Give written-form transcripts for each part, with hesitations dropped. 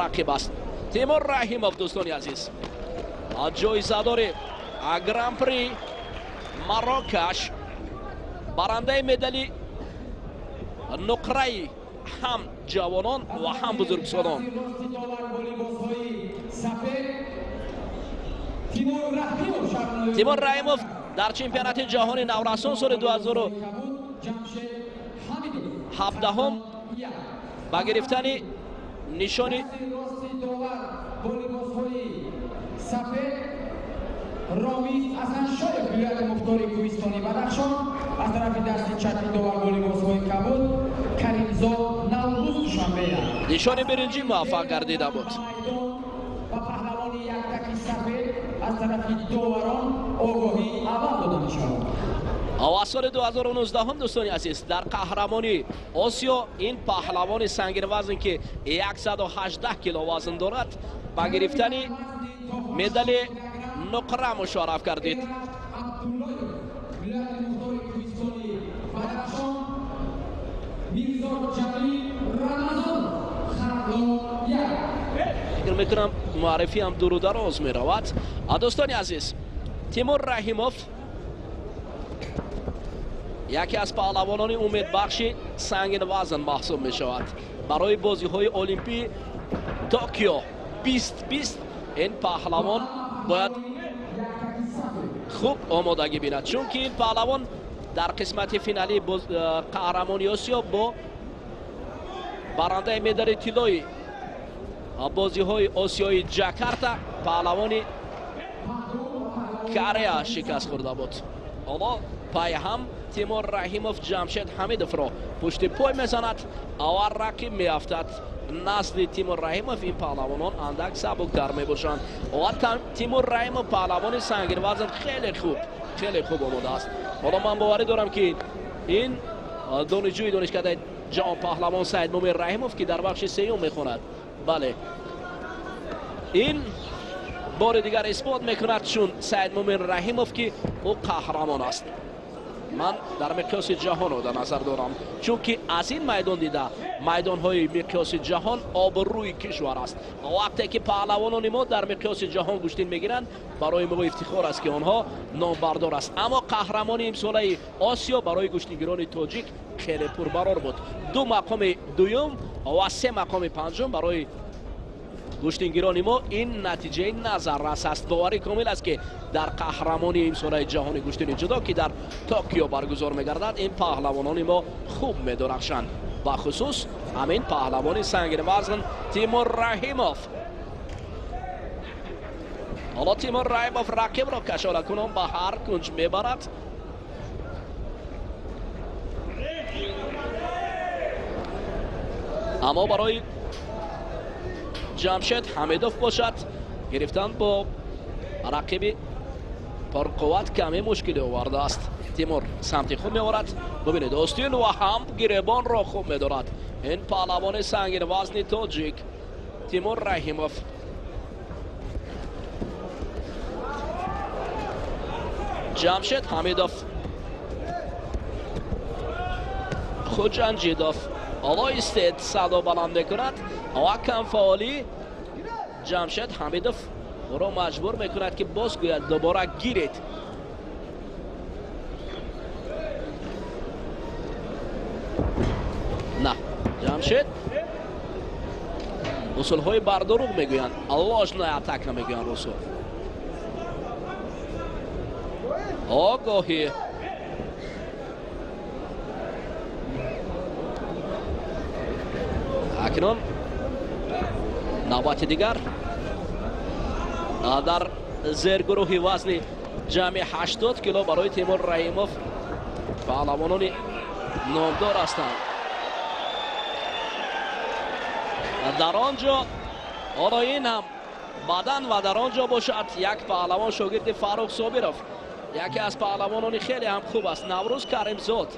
Рақиб аст Тимур Раҳимов. Дӯстони азиз, ҷоизадори Гран-при Марокаш, барандаи медали нуқраи ҳам ҷавонон ва ҳам бузургсолон. Тимур Раҳимов дар чемпионати ҷаҳони наврасон соли 2017 ба гирифтани нишони Ромиз Ҳасаншоев, вилояти мухтори Кӯҳистони Бадахшон, аз тарафи дасти чапи довар бо либосҳои кабуд Каримзод Наврӯз, Душанбе. Нишони биринҷӣ муваффақ гардида буд. Ба паҳлавони яктаки сафед аз тарафи доварон огоҳӣ аввал дода мешавад. Ва соли 2019, дӯстони азиз, дар қаҳрамони Осиё ин паҳлавони сангинвазн, ки 118 кило вазн дорад, ба гирифтани медали нуқра мушарраф гардид. Вилояти мухтори Кӯҳистони Бадахшон, Мирзоҷамил Рамазонов, Хатлон 1. Фикр мекунам, муаррифӣ ҳам дуру дароз меравад. Дӯстони азиз, Тимур Раҳимов яке аз паҳлавонони умедбахши сангинвазн маҳсуб мешавад. Барои бозиҳои олимпии Токио 2020 ин паҳлавон бояд хуб омодагӣ бинад, чунки ин паҳлавон дар қисмати финалии қаҳрамони Осиё бо барандаи медали тиллои бозиҳои осиёи Ҷакарта, паҳлавони Корея, шикаст хӯрда буд. Ҳоло пайҳам Тимур Раҳимов Ҷамшед Ҳамидовро пушти пой мезанад ва рақиб меафтад. Назди Тимур Раҳимов ин паҳлавонон андак сабуктар мебошанд ва Тимур Раҳимов, паҳлавони сангинвазн, хеле хуб, хеле хуб омода аст. Ҳоло ман боварӣ дорам, ки ин донишҷӯи донишкадаи ҷаҳон паҳлавон Саидмумин Раҳимов, ки дар бахши сеюм мехонад, бале, ин бори дигар исбот мекунад, чун Саидмумин Раҳимов, ки ӯ қаҳрамон аст. Ман дар миқёси ҷаҳонро дар назар дорам, чунки аз ин майдон дида майдонҳои миқёси ҷаҳон обрӯи кишвар аст. Вақте ки паҳлавонони мо дар миқёси ҷаҳон гӯштин мегиранд, барои мо ифтихор аст, ки онҳо номбардор аст. Аммо қаҳрамони имсолаи Осиё барои гӯштингирони тоҷик хеле пурбарор буд: ду мақоми дуюм ва се мақоми панҷум барои гӯштингирони мо. Ин натиҷаи назаррас аст. Боварӣ комил аст, ки дар қаҳрамони имсолаи ҷаҳони гӯштини ҷудо, ки дар Токио баргузор мегардад, ин паҳлавонони мо хуб медурахшанд, бахусус ҳамин паҳлавони сангинвазн Тимур Раҳимов. Ҳоло Тимур Раҳимов рақибро кашолакунон ба ҳар кунҷ мебарад, аммо барои Ҷамшед Ҳамидов бошад, гирифтан бо рақиби пурқувват каме мушкилӣ овардааст. Тимур самти худ меорад. Бубинед, остин ва ҳам гиребонро хуб медорад ин паҳлавони сангинвазни тоҷик Тимур Раҳимов. Ҷамшед Ҳамидов, Хуҷанҷидов ҳоло истед, садо баланд мекунад ва камфаъолӣ Ҷамшед Ҳамидов ӯро маҷбур мекунад, ки боз гӯяд: «Дубора гиред». На, Ҷамшед усулҳои бардуруғ мегӯянд, ложная атака мегӯянд русо. Огоҳӣ. Акнун навбати дигар дар зергурӯҳи вазни ҷамъи 80 кило барои Тимур Раҳимов паҳлавонони номдор ҳастанд дар он ҷо. Ҳоло ин ҳам бадан ва дар он ҷо бошад як паҳлавон, шогирди Фаррух Собиров, яке аз паҳлавонони хеле ҳам хуб аст, Наврӯз Каримзод.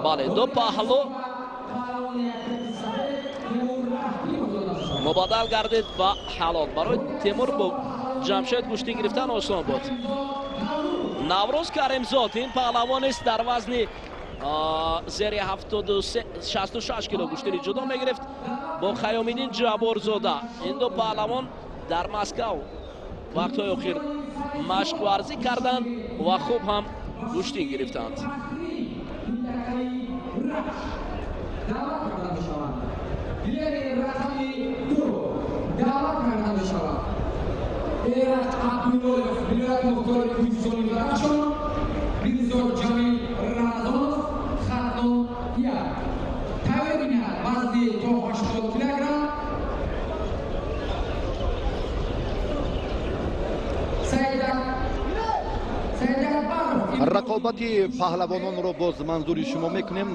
Бале, ду паҳлӯ мубаддал гардид ба ҳалол. Барои Тимур бо Ҷамшед гӯштӣ гирифтан осон буд. Наврӯз Каримзод ин паҳлавонест дар вазни Зери 66 кило гӯштини ҷудо мегирифт бо Хаёмиддин Ҷабборзода. Ин ду паҳлавон дар Москав вақтҳои охир машқварзӣ карданд ва хуб ҳам гӯштин гирифтанд. Даъват карда мешаванд. Дилери рақами 2 даъват карда мешавад. Эраҷ Абдуллоев, вилояти мухтори Кӯҳистони Бадахшон, Мирзо Ҷамил Рамазонов, Хатлон 1. Тайёр бинад вазни то 80 килограмм. Саидак Саидакбаров. Рақобати паҳлавононро боз манзури шумо мекунем.